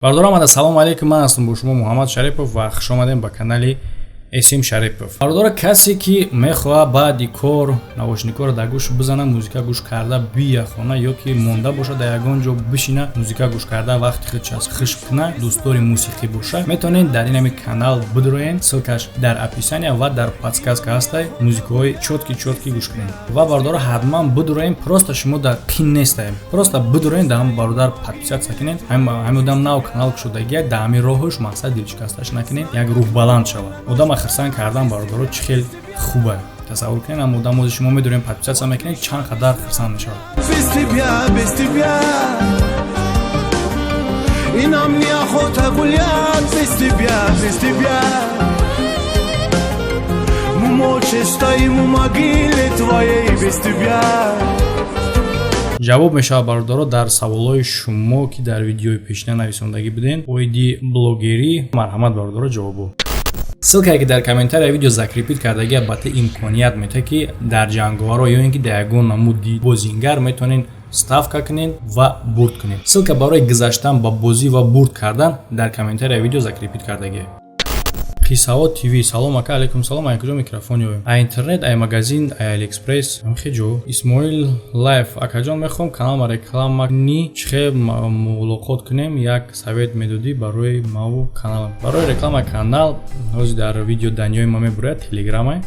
Бародарам, ассалому алайкум. Ман ҳастам бо шумо Муҳаммад Шарипов ва хуш омадем ба канали Эсим Шарипов. Бародара, касе ки мехоҳад баъди кор наушникҳоро дар гӯш бизана, музика гӯш карда бия хона ё ки монда бошад, дар ягон ҷо бишина, музика гӯш карда вақти худ хушк куна, дӯстдори мусиқӣ боша, метавонед дар инами канал бидроен. Ссылкаш дар описания ва дар подсказка ҳастай. Музикаҳои чёткий чёткий гӯш кунед. Ва, бародара, ҳатман бидроен. Просто шумо дар қин нестаем, просто бидроен, дар ҳам бародар подписаться кунед. Ҳамин одам нав канал кушодагия, дар ҳамин роҳаш мақсад дилшикасташ накунед, як рӯҳбаланд шавад. Одама хирсанд кардан, бародаро, чӣ хел хуба, тасаввур кунед. Ам одам ози шумо медонем, подписаться мекунед, чанд қадар хирсанд мешавад. Без тебя, без тебя. И нам неохота гулять без тебя, без тебя. Мы молча стоим у могилы твоей без тебя. Ҷавоб мешавад, бародаро, дар саволҳои шумо, ки дар видеои пешина нависондагӣ будем оиди блогерӣ. Марҳамат, бародаро, ҷавобо. Ссылкае, ки дар комментария видео закрепить кардагия, ба те имконият мета, ки дар ҷанговаро ё ин ки дар ягон намуди бозингар метавонед ставка кунед ва бурд кунед. Ссылка барои гузаштан ба бозӣ ва бурд кардан дар комментария видео закрепить кардагия. Қиссаҳо ТВ: салом, ака. Алайкум салом. Ай куҷо микрофон ёбем? Ай интернет, ай магазин, ай Алиэкспресс, хе ҷо. Исмоил Лайф: акаҷон, мехоҳам каналма реклама кунӣ, чӣ хел мулоқот кунем? Як совет медодӣ барои маву каналам. Барои реклама канал ҳозир дар видео даниёи ма мебурад, телеграмай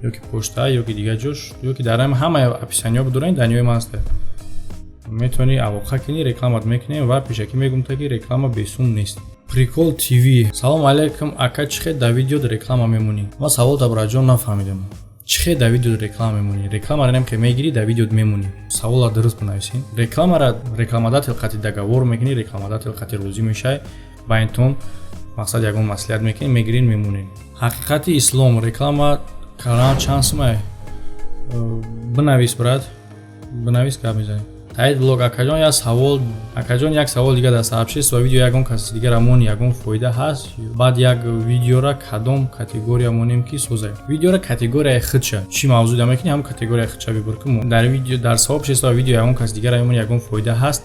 ё ки почта, ё ки дигар ҷош, ё ки дар ҳамаи описаниҳо бидорем, даниёи ма ҳаста. Метавонӣ алоқа кунӣ, рекламат мекунем ва пешакӣ мегум та, ки реклама бесум нест. Прикол ТВ: салому алайкум, ака, чӣ хел дар видео реклама мемонӣ? Ма савол табраҷон нафаҳмидам. Чӣ хел дар видео реклама мемонӣ? Рекламара нем ки мегирӣ, дар видеот мемонӣ? Савола дуруст бинависӣ. Рекламара рекламодатель қати договор мекунӣ, рекламодатель қати розӣ мешавӣ, байнтон мақсад ягон маслиҳат мекунӣ, мегирин, мемонед. Ҳақиқати ислом: реклама кардан чанд сумай? Бинавис, брат, бинавис, гап мезанем. Таид блог: акаҷон, як савол. Акаҷон, як савол дига. Дар сообщество видео ягон каси дигара мон, ягон фоида ҳаст? Баъд як видеора кадом категория монем, ки созаем? Видеора категорияи худша, чӣ мавзӯъ да мекунӣ, ҳамон категорияи худша выбор кун. Дар видео, дар сообщество видео ягон каси дигара мон, ягон фоида ҳаст?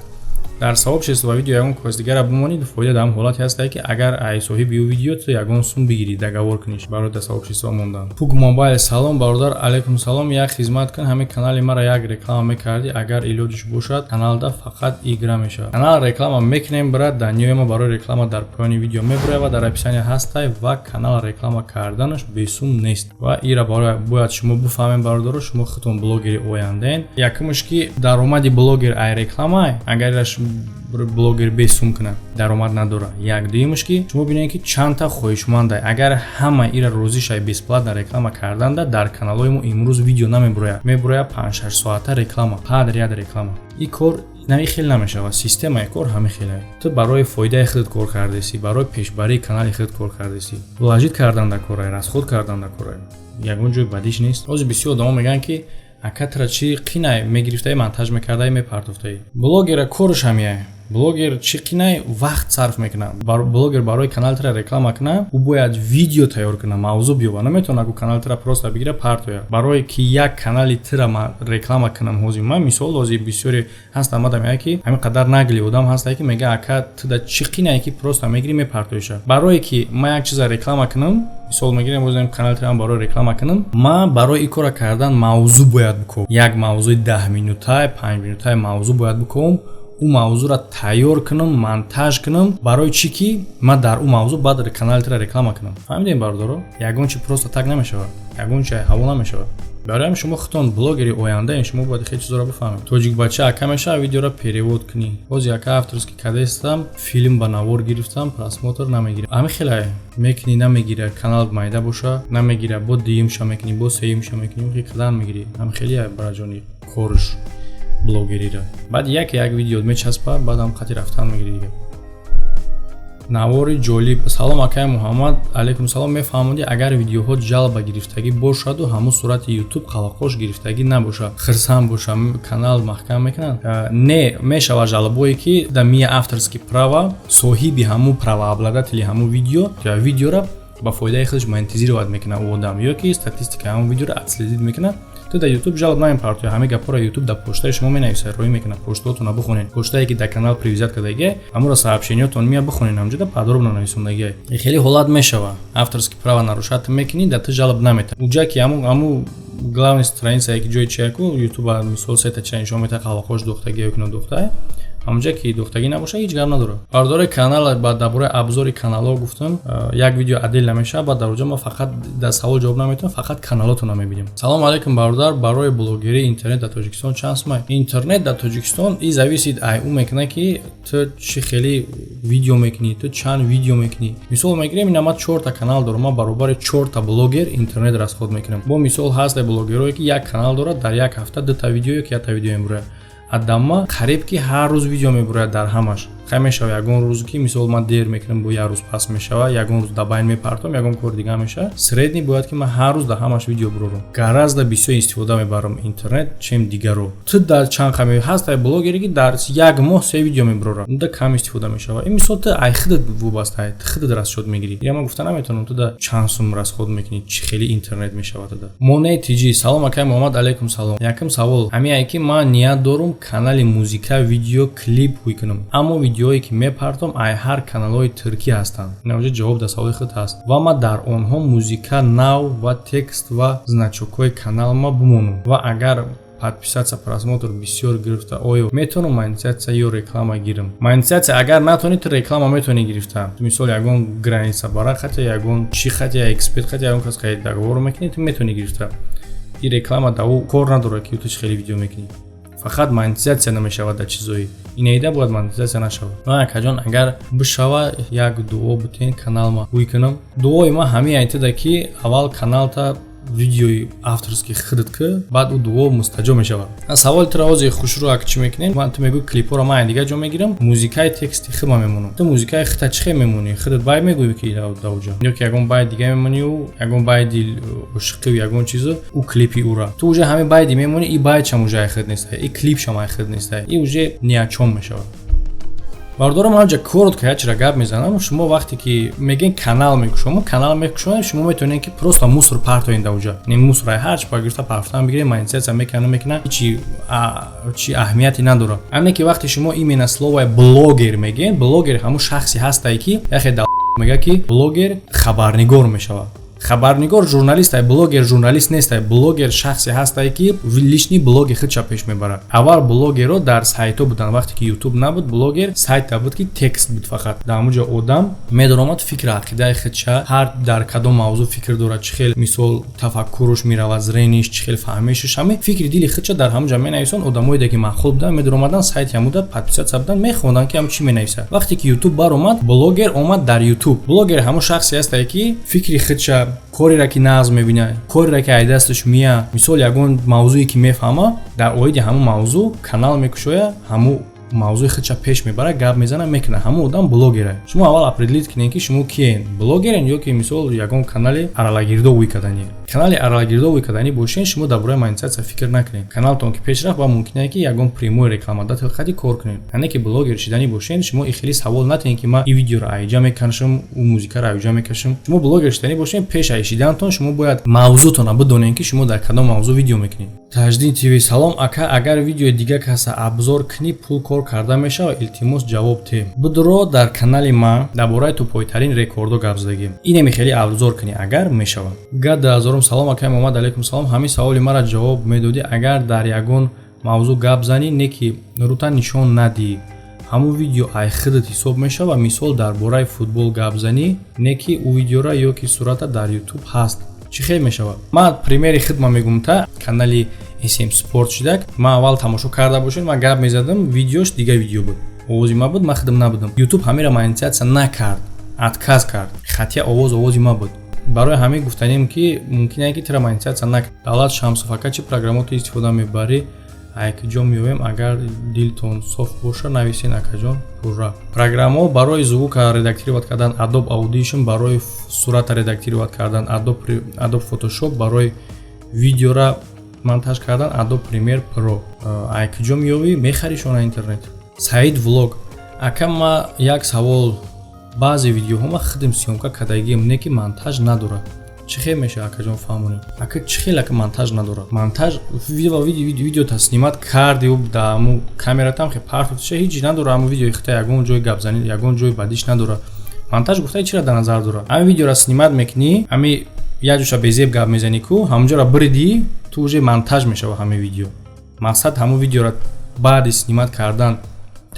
Дар сообщество видео ягон кас дигара бимонед, фоида дар ҳам ҳолате ҳастае, ки агар ай соҳиби ӯ видео ту ягон сум бигирӣ, договор куниш барои дар сообщество мондан. Пук Мобайл: салом, бародар. Алайкум салом. Як хизмат кун, ҳамин канали мара як реклама мекардӣ, агар илоҷиш бошад. Каналда фақат игра мешавад. Канал реклама мекунем, брат. Даниёи ма барои реклама дар поёни видео мебурад ва дар описания ҳастай. Ва канал реклама карданаш бесум нест ва ира бояд шумо бифаҳмем, бародаро. Шумо худтон блогери ояндаен. Якумш, ки даромади блогер ай реклама, агар ираш блогер бесум кунад, даромад надорад. Як. Дуюмш, ки шумо бинед, ки чандта хоҳишманда. Агар ҳама ира розӣ шавад бесплатно реклама карданда, дар каналҳои мо имрӯз видео намебурояд, мебурояд 5-6 соата реклама, подряд реклама. Ин кор нави хел намешавад. Системаи кор ҳамин хеле. Ту барои фоидаи худат кор кардеси, барои пешбарии канали худ кор кардеси, вложить кардан дар корай, расход кардан дар корай, ягон ҷои бадиш нест. Ҳозир бисёр одамо мегӯянд, ки ака, тра чӣ қинай, мегирифтаи, монтаж мекардаи, мепартофтаи. Блогера корш ҳамияй. Блогер чӣ қинай вақт сарф мекунад? Блогер барои канали тра реклама кунад, ӯ бояд видео тайёр кунад, мавзӯъ биёбад. Наметавонад ку канали тра просто бигира, партоя. Барое ки як канали тра реклама кунам, ҳозир ман мисол, ҳозир бисёре ҳастам, мада мега, ки ҳамин қадар нагли одам ҳастае, ки мега: ака, туда чӣ қинае, ки просто мегирӣ, мепартоиша? Барое ки ман як чиза реклама кунам, мисол мегирем, бозем канали тра барои реклама кунам, ман барои ин кора кардан мавзӯъ бояд бикобам. Як мавзӯи 10 минутаи, 5 минутаи мавзӯъ бояд бикобам, ӯ мавзӯъро тайёр кунам, монтаж кунам. Барои чӣ ки ман дар ӯ мавзӯъ баъд канали тра реклама кунам? Фаҳмидем, бародаро? Ягон чи просто так намешавад, ягон чи ҳаво намешавад. Барои ҳамин шумо худтон блогери ояндаен, шумо бояд хеле чизоро бифаҳмед. Тоҷикбача: ака, мешава видеоро перевод кунӣ? Боз яка авторский кадестам, филм ба навор гирифтам, просмотр намегирам. Ҳамин хеле мекунӣ, намегира. Канал майда боша, намегира. Бо дуюмша мекунӣ, бо сеюмша мекунӣ, қадар мегирӣ. Ҳамин хеле, бараҷони, корш блогерира. Баъд як як видео мечаспа, баъдам қати рафтан мегирӣ дига. Навори ҷолиб: салом, акай Муҳаммад. Алайкум салом. Мефаҳмонди, агар видеоҳо жалоба гирифтагӣ бошаду ҳамун сурати Ютуб қалақош гирифтагӣ набошад, хирсанд боша, канал маҳкам мекунанд? Не, мешавад жалобое, ки да мия авторский права, соҳиби ҳамун правообладатели ҳамун видео видеора ба фоидаи худаш монетизировать мекунад ӯ одам ё ки статистика ҳамун видеоро отследить мекунад. Ту дар Ютуб жалоба намепартоя, ҳамаи гапҳоро Ютуб дар поштаи шумо менависад, роҳӣ мекунад. Поштаотонро бихонед, поштае ки дар канал привязать кардагия, ҳамуро сообщениётон мея, бихонед, ҳамҷода подробно нависондагия. Хеле ҳолат мешава, авторский права нарушать мекунӣ, дар ту жалоба намета. Уҷа ки ҳаму главный страница, ки ҷои чияку Ютуба, мисол, сета ча нишон мета, қалвақош духтагия ё надухтая, ҳамонҷа ки духтагӣ набоша, ҳеҷ гап надорад. Бардори канал, ба дар бораи абзори каналҳо гуфтам, як видео отдельно мешавад. Баъд дар оҷа ма фақат дар савол ҷавоб наметавонам, фақат каналотонро мебинем. Салому алайкум, бародар. Барои блогерии интернет дар Тоҷикистон чанд сумай? Интернет дар Тоҷикистон и зависит ай ӯ мекунад, ки ту чӣ хеле видео мекунӣ, ту чанд видео мекунӣ. Мисол мегирем, ина ман чорта канал дорам, ман баробари чорта блогер интернет расход мекунам. Бо мисол, ҳаст блогерое, ки як канал дорад, дар як ҳафта дута видео ё ки якта видео мебурад. Адама қариб ки ҳар рӯз видео мебурад дар ҳамаш. Хай, мешава ягон рӯз, ки мисол ман дер мекунам, бо як рӯз пас мешава, ягон рӯз дабайн мепартом, ягон кори дига мешава. Средний бояд ки ман ҳар рӯз дар ҳамаш видео бурорам. Гораздо бисёр истифода мебарам интернет, чем дигаро. Ту дар чанд қами ҳаст блогере, ки дар як моҳ се видео мебурорам, да кам истифода мешава. Ин мисол ту ай худат вобаста, ту худат расчёт мегирӣ. Я ман гуфта наметавонам, ту да чанд сум расход мекунӣ, чӣ хеле интернет мешава туда. Монеи тиҷи. Салом, акай Муҳаммад. Алайкум салом. Якум савол ҳамин ай, ки ман ният дорум канали музика, видео клип ҳуй кунам, аммо видеое ки мепартом, ай ҳар каналҳои туркӣ ҳастанд. Инҷа ҷавоб дар саволи худ ҳаст. Ва ман дар онҳо музика нав ва текст ва значокҳои каналма бимонам ва агар подписаться, просмотр бисёр гирифта, оё метавонам монетизатсия ё реклама гирам? Монетизатсия агар натонӣ, ту реклама метавонӣ гирифта. Мисол, ягон граница бара хати, ягон чӣ хати, эксперт хати, ягон кас хати договор мекунӣ, ту метавонӣ гирифта. И реклама да ӯ кор надорад, ки ту чӣ хеле видео мекунӣ, фақат монетизатсия намешавад. Дар чизои инаида бояд монетизатсия нашавад. Акаҷон, агар бишава, як дуо бутен, каналма ҳуй кунам. Дуои ман ҳамин айтида, ки аввал каналта видеои авторский худат ки, баъд ӯ дуо мустаҷоб мешавад. Саволи туро ҳозир хушрӯ ак чӣ мекунем? Ман ту мегӯй, клипҳоро ман дигар ҷо мегирам, музикаи тексти худма мемонам. Ту музикаи худта чӣ хел мемонӣ? Худат бай мегӯӣ, ки даоҷа ё ки ягон байд дига мемонию, ягон байди ошиқию, ягон чизу, ӯ клипи ӯра ту уже ҳамин байди мемонӣ, и байдшам уже ай худ нестай, и клипшам ай худ нестай, и уже ни о чём мешавад. Бародарам, ҳамҷа коротко ячра гап мезанам. Шумо вақте ки мегӯен канал мекушомо, канал мекушоем, шумо метавонед, ки просто мусор партоен даоҷа. Не, мусор ҳарчи па гирифта партофтан бигирем, монетизатсия мекунад, намекунад, ҳичи чи аҳамияте надорад. Аме ки вақте шумо именно словаи блогер мегӯен, блогер ҳамун шахсе ҳастае, ки яхе да мега, ки блогер хабарнигор мешавад. Хабарнигор журналист, блогер журналист нестай. Блогер шахсе ҳастае, ки личный блоги худша пеш мебарад. Аввал блогерро дар сайтҳо буданд, вақте ки Ютуб набуд, блогер сайта буд, ки текст буд фақат. Дар ҳамун ҷо одам медаромад, фикр, ақидаи худша, ҳар дар кадом мавзӯъ фикр дорад, чӣ хел, мисол, тафаккуруш меравад, зрениш чӣ хел, фаҳмишаш, ҳаме фикри дили худша дар ҳамун ҷо менависон. Одамое ки маъқул буданд, медаромаданд сайти ҳамуда, подписаться буданд, мехонданд, ки ҳам чӣ менависад. Вақте ки Ютуб баромад, блогер омад дар Ютуб. Блогер ҳамун шахсе ҳастае, ки фикри худша, кореро ки нағз мебинад, кореро ки ай дасташ мия, мисол, ягон мавзӯе ки мефаҳма, дар оиди ҳамун мавзӯъ канал мекушояд, ҳамун мавзӯи худша пеш мебарад, гап мезанад, мекунад. Ҳамун одам блогера. Шумо аввал определить кунед, ки шумо киен: блогерен ё ки, мисол, ягон канали аралагирдо ӯй каданӣ. Канали аралагирдо ӯй каданӣ бошен, шумо дар бораи монетизатсия фикр накунед. Каналтон ки пеш рафт, ба мумкине, ки ягон прямой рекламодатель хади кор кунед. Яъне ки блогер шиданӣ бошен, шумо и хеле савол натиҳед, ки ман и видеоро айҷа мекашам, ӯ музикаро айҷа мекашам. Шумо блогер шиданӣ бошен, пеш ай шидантон шумо бояд мавзӯътонро бидонед, ки шумо дар кадом мавзӯъ видео мекунед. Таҷдин ТВ. Салом, ака. Агар видеои дига каса обзор кунӣ, пул кор карда мешавад? Илтимос, ҷавоб те. Будро, дар канали ман дар бораи тӯпойтарин рекордо гап задагим. Инеми хеле обзор кунӣ агар, мешавад. Гад ҳазорум. Салом, акай Муҳаммад. Алайкум салом. Ҳамин саволи мара ҷавоб медодӣ. Агар дар ягон мавзӯъ гап занӣ, не ки рута нишон надиҳӣ, ҳамун видео ай худат ҳисоб мешавад? Мисол, дар бораи футбол гап занӣ, не ки ӯ видеора ё ки сурата дар Ютуб ҳаст, чӣ хел мешавад? Ман примери худма мегум. Та канали СМ Спорт шудак, ман аввал тамошо карда бошед, ман гап мезадам, видеош дига видео буд, овози ман буд, ман худам набудам. Ютуб ҳамеро монетизатсия накард, отказ кард, хотя овоз овози ман буд. Барои ҳамин гуфтанем, ки мумкин ки тира монетизатсия накард. Давлат Шамсов. Ака, чӣ программото истифода мебарӣ? Ай куҷо меоем? Агар дилтон соф боша, нависен, акаҷон, пурра. Программаҳо барои звука редактировать кардан Adobe Audition, барои сурата редактировать кардан Adobe Photoshop, барои видеора монтаж кардан Adobe Premiere Pro. Ай куҷо меёвӣ? Мехаришона интернет. Саид Влог. Ака, ма як савол. Баъзе видеоҳо ма худам съёмка кардагием, не ки монтаж надорад. Чӣ хел мешава, акаҷон, фаҳмонем? Ака, чӣ хел, ака, монтаж надорад? Монтаж видеота снимать карди, да аму камератам хе партофтиша, ҳеҷ надора. Аму видеои хита ягон ҷои гапзанӣ, ягон ҷои бадиш надора. Монтаж гуфта чиро дар назар дорад? Ҳамин видеоро снимать мекунӣ, ҳами як ҷоша безеб гап мезанӣ ку, ҳамонҷоро биридӣ, ту уже монтаж мешава ҳамин видео. Мақсад, ҳамун видеоро баъди снимать кардан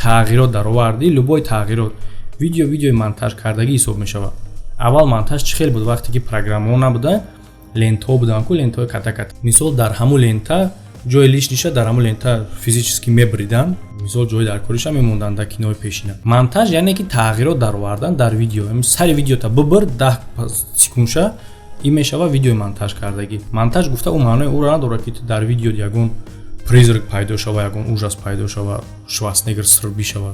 тағйирот даровардӣ, любой тағйирот, видео видеои монтаж кардагӣ ҳисоб мешавад. Аввал монтаж чӣ хел буд? Вақте ки программаҳо набуда, лентаҳо буданд ку, лентаҳои ката ката. Мисол, дар ҳамун лента ҷои лишний ша дар ҳамун лента физически мебридан, мисол, ҷои даркориша мемонданд. Дар кинои пешина монтаж яъне ки тағйирот даровардан дар видео. Сари видеота бибир 10 секундша, ин мешава видеои монтаж кардагӣ. Монтаж гуфта ӯ маънои ӯро надорад, ки дар видео ягон призрак пайдо шава, ягон ужас пайдо шава, Шварценеггер сир бишава.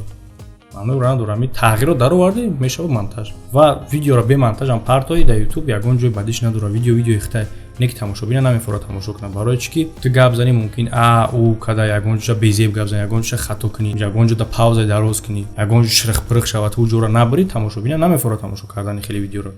Маънои ӯро надорад. Ами тағйирот даровардӣ, мешава монтаж. Ва видеоро бе монтажам партои дар Ютуб, ягон ҷои бадиш надорад. Видео видеои хитай не ки тамошобина намефорад тамошо кунад. Барои чӣ ки ту гап занӣ, мумкин а ӯ када ягон ҷоша безеб гап занӣ, ягон ҷоша хато кунӣ, ягон ҷода паузаи дароз кунӣ, ягон ҷо ширихпирих шавад, ту ҷоро набарӣ, тамошобина намефорад тамошо кардани хеле видеоро.